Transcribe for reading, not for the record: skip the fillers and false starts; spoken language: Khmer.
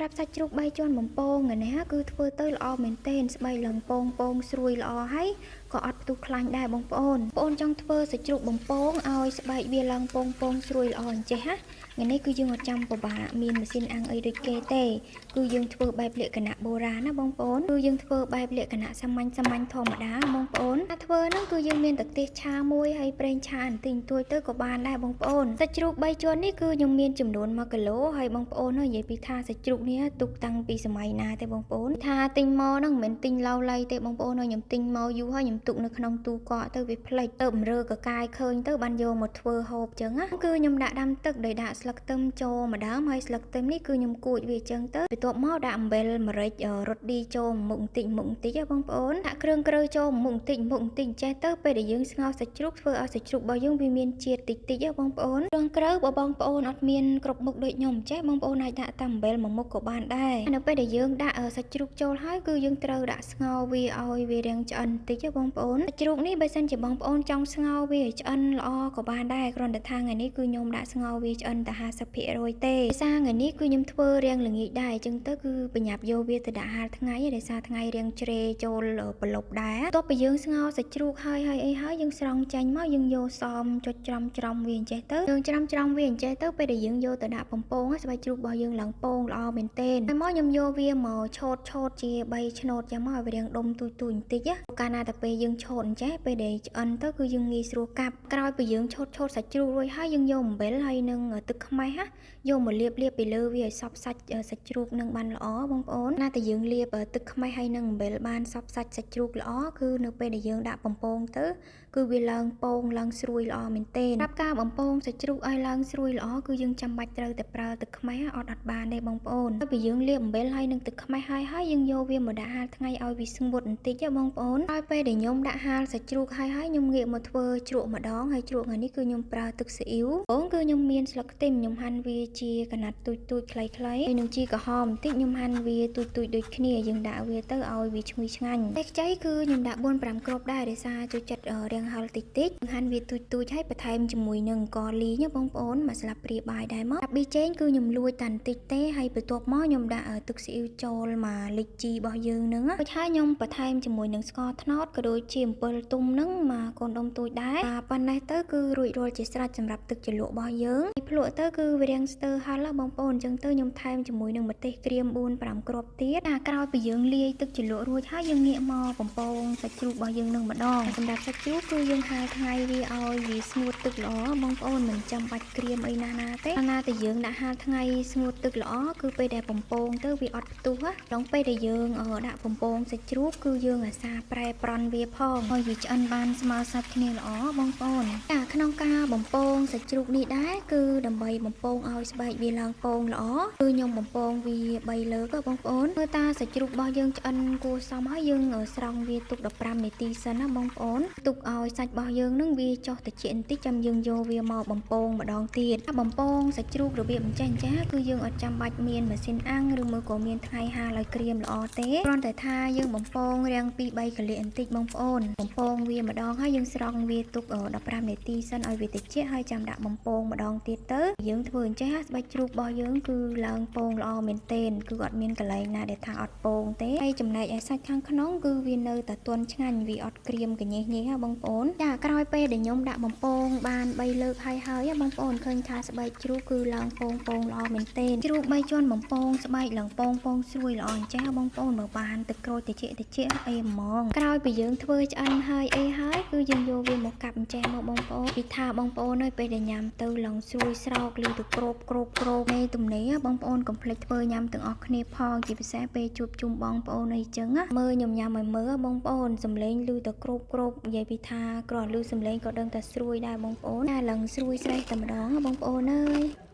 រាប់សាច់ជ្រូកបីជាន់បំពងថ្ងៃនេះគឺធ្វើទៅល្អមែនទែនស្បែកឡើងពងពងស្រួយល្អហើយក៏អត់ផ្ទុះខ្លាញ់ដែរបងប្អូនបងចង់ធ្វើសាច់ជ្រូកបំពងឲ្យស្បែកវាឡើងពងពងស្រួយល្អអញ្ចេះណាថ្ងៃនេះគឺយើងអត់ចាំពិបាកមានម៉ាស៊ីនអាំងអីដូចគេទេគឺយើងធ្វើបែបលក្ខណៈបុរាណណាបងប្អូនគឺយើងធ្វើបែបលក្ខណៈសាមញ្ញសាមញ្ញធម្មតាបងប្អូនតែធ្វើហ្នឹងគឺយើងមានតែខ្ទះឆាមួយហើយប្រេងឆាបន្តិចបន្តួចទៅក៏បានដែរបងប្អូនសាច់ជ្រូកបីជាន់នេះគឺខ្ញុំមានចំនួន1គីឡូហើយបងប្អូននិយាយពីថាសាច់ជ្រូកនេះទុកតាំងពីសម័យណាទេបងប្អូនថាទិញមកហ្នឹងមិនមែនទិញឡៅឡៃទេបងប្អូនខ្ញុំទិញមកយូរហើយខ្ញុំទុកនៅក្នុងទូកកទៅវាផ្លិចទៅបំរើកកាយឃើញទៅបានយកមកធ្វើហូបចឹងណាគឺខ្ញុំដាក់ដាំទឹកដោយដាក់ស្លឹកខ្ទឹមចូលម្ដងហើយស្លឹកខ្ទឹមនេះគឺខ្ញុំគួចវាចឹងទៅបន្ទាប់មកដាក់អំបិលម្រេចរត់ឌីចូលមុខបន្តិចមុខបន្តិចបងប្អូនដាក់គ្រឿងក្រៅចូលមុខបន្តិចមុខបន្តិចចេះទៅពេលដែលយើងស្ងោរសាច់ជ្រូកធ្វើឲ្យសាច់ជ្រូករបស់យើងវាមានជាតិតិចតិចបងប្អូនគ្រឿងក្រៅបើបងប្អូនអត់មានគ្រប់មុខដូចខ្ញុំចេះបងប្អូនអាចដាក់តាមអំបិលមួយមុខក៏បានដែរនៅពេលដែលយើងដាក់សាច់ជ្រូកចូលហើយគឺយើងត្រូវដាក់ស្ងោរវាឲ្យវារាងឆ្អិនបន្តិចបងប្អូនសាច់ជ្រូកនេះបើសិនជាបងប្អូនចង់ស្ងោរវាឲ្យឆ្អិនល្អក៏បានដែរគ្រាន់តែថាថ្ងៃនេះគឺខ្ញុំដាក់ស្ងោរវាឆ្អិនតែ50%ទេដោយសារថ្ងៃនេះគឺខ្ញុំធ្វើរាងល្ងាចដែរអញ្ចឹងទៅគឺប្រញាប់យកវាទៅដាក់ហាលថ្ងៃដោយសារថ្ងៃរាងជ្រេចូលប្រឡប់ដែរបន្ទាប់ពីយើងស្ងោរសាច់ជ្រូកហើយហើយអីហើយយើងស្រង់ចាញ់មកយើងយកសមចុចច្រំច្រំវាអញ្ចេះទៅយើងច្រំច្រំវាអញ្ចេះទៅពេលដែលយើងយកទៅដាក់បំពងស្បែកជ្រូករបស់យើងឡើងពងល្អមែនទែនហើយមកខ្ញុំយកវាមកឆូតឆូតជា3ឆ្នូតចាំមកឲ្យវារាងដុំទូចទូចបន្តិចកាលណាតែពេលយើងឆូតអញ្ចេះពេលដែលឆ្អិនទៅគឺយើងងាយស្រួលកាប់ក្រោយពីយើងឆូតឆូតសាច់ជ្រូករួចហើយយើងយកអំបិលហើយនឹងទឹកខ្មេះយកមកលាបលាបពីលើវាឲ្យសព្វសាច់សាច់ជ្រូកនឹងបានល្អបងប្អូនណាតែយើងលាបទឹកខ្មេះហើយនឹងអំបិលបានសព្វសាច់សាច់ជ្រូកល្អគឺនៅពេលដែលយើងដាក់បំពងទៅគឺវាឡើងពងឡើងស្រួយល្អមែនទែនសម្រាប់ការបំពងសាច់ជ្រូកឲ្យឡើងស្រួយល្អគឺយើងចាំបាច់ត្រូវតែប្រើទឹកខ្មេះអត់បានទេបងប្អូនហើយពេលយើងលាបអំបិលហើយនឹងទឹកខ្មេះហើយហើយយើងយកវាមកដាក់ហាលថ្ងៃឲ្យវាស្ងួតបន្តិចបងប្អូនហើយពេលដែលខ្ញុំដាក់ហាលសាច់ជ្រូកហើយហើយខ្ញុំងាកមកធ្វើជ្រក់ម្ដងហើយជ្រក់ថ្ងៃនេះគឺខ្ញុំប្រើទឹកស៊ីអ៊ីវបងគឺខ្ញុំមានស្លឹកខ្ទឹមខ្ញុំហាន់វាជាកណាត់ទូចទូចខ្លីៗហើយនឹងជីក្រហមបន្តិចខ្ញុំហាន់វាទូចទូចដូចគ្នាយើងដាក់វាទៅឲ្យវាឈ្ងុយឆ្ងាញ់តែខ្ចីគឺខ្ញុំដាក់4 5គ្រាប់ដែរដោយសារចូលចិត្តរាងហឹរតិចតិចហាន់វាទូចទូចហើយបន្ថែមជាមួយនឹងអង្ករលីងបងប្អូនមួយស្លាបព្រាបាយដែរមកប៊ីចេងគឺខ្ញុំលួចតែបន្តិចទេហើយបន្ទាប់មកខ្ញុំដាក់ទឹកស៊ីអ៊ីវចូលមកលិចជីរបស់យើងនឹងរួចហើយខ្ញុំបន្ថែមជាមួយនឹងស្ករត្នោតក៏ដូចជាអំពិលទុំនឹងមកកូនដុំទូចដែរប៉ុណ្ណេះទៅគឺរួចរាល់ជាស្រេចសម្រាប់ទឹកជ្រលក់របស់យើងភ្លក់ទៅគឺវារាងស្ទើរហល់បងប្អូនអញ្ចឹងទៅខ្ញុំថែមជាមួយនឹងម្ទេសក្រៀម4 5គ្រាប់ទៀតតែក្រោយពីយើងលាយទឹកជ្រលក់រួចហើយយើងងាកមកបំពងសាច់ជ្រូករបស់យើងនឹងម្ដងសម្រាប់សាច់ជ្រូកគឺយើងហាលថ្ងៃវាឲ្យវាស្ងួតទឹកល្អបងប្អូនមិនចាំបាច់ក្រៀមអីណាស់ណាទេណាតែយើងដាក់ហាលថ្ងៃស្ងួតទឹកល្អគឺពេលដែលបំពងទៅវាអត់ផ្ទុះដល់ពេលដែលយើងដាក់បំពងសាច់ជ្រូកគឺយើងអាសាប្រែប្រន់វាផងឲ្យវាឆ្អិនបានស្មើសាច់គ្នាល្អបងប្អូនចាក្នុងការបំពងសាច់ជ្រូកនេះដែរគឺដើម្បីបំពងឲ្យស្បែកវាឡើងពងល្អគឺខ្ញុំបំពងវា3លើកបងប្អូនមើលតាសាច់ជ្រូករបស់យើងឆ្អិនគួរសមហើយយើងស្រង់វាទុក15នាទីសិនណាបងប្អូនទុកឲ្យសាច់របស់យើងនឹងវាចុះតិចបន្តិចចាំយើងយកវាមកបំពងម្ដងទៀតបំពងសាច់ជ្រូករបៀបអញ្ចេះចាគឺយើងអត់ចាំបាច់មានម៉ាស៊ីនអាំងឬមួយក៏មានថ្ងៃហាលឲ្យក្រៀមល្អទេគ្រាន់តែថាយើងបំពងរាង2 3កលៀកបន្តិចបងប្អូនបំពងវាម្ដងហើយយើងស្រង់វាទុក15នាទីសិនឲ្យវាតិចហើយចាំដាក់បំពងម្ដងទៀតទៅយើងធ្វើអញ្ចេះស្បែកជ្រូករបស់យើងគឺឡើងពងល្អមែនទែនគឺអត់មានកន្លែងណាដែលថាអត់ពងទេហើយចំណែកឯសាច់ខាងក្នុងគឺវានៅតែទន់ឆ្ងាញ់វាអត់ក្រៀមកញេះញេះបងប្អូនចាក្រោយពេលដែលខ្ញុំដាក់បំពងបាន3លើកហើយហើយបងប្អូនឃើញថាស្បែកជ្រូកគឺឡើងពងពងល្អមែនទែនជ្រូក3ជាន់បំពងស្បែកឡើងពងពងស្រួយល្អអញ្ចេះបងប្អូនបើបានទឹកក្រូចតិចតិចអីហ្មងក្រោយពីយើងធ្វើឆ្អិនហើយអីហើយគឺយើងយកវាមកកាប់អញ្ចេះមកបងប្អូនពីថាបងប្អូនហើយពេលដែលញ៉ាំទៅឡើងស្រួយស្រោកឬទៅក្របក្របក្របនៃទំនេរបងប្អូនកុំភ្លេចធ្វើញ៉ាំទាំងអស់គ្នាផងជាពិសេសពេលជួបជុំបងប្អូនអីចឹងមើលខ្ញុំញ៉ាំឲ្យមើលបងប្អូនសំឡេងឮទៅក្របក្របនិយាយពីថាគ្រាន់ឮសំឡេងក៏ដឹងតែស្រួយដែរបងប្អូនតែឡើងស្រួយស្រេះតែម្ដងបងប្អូនអើយ។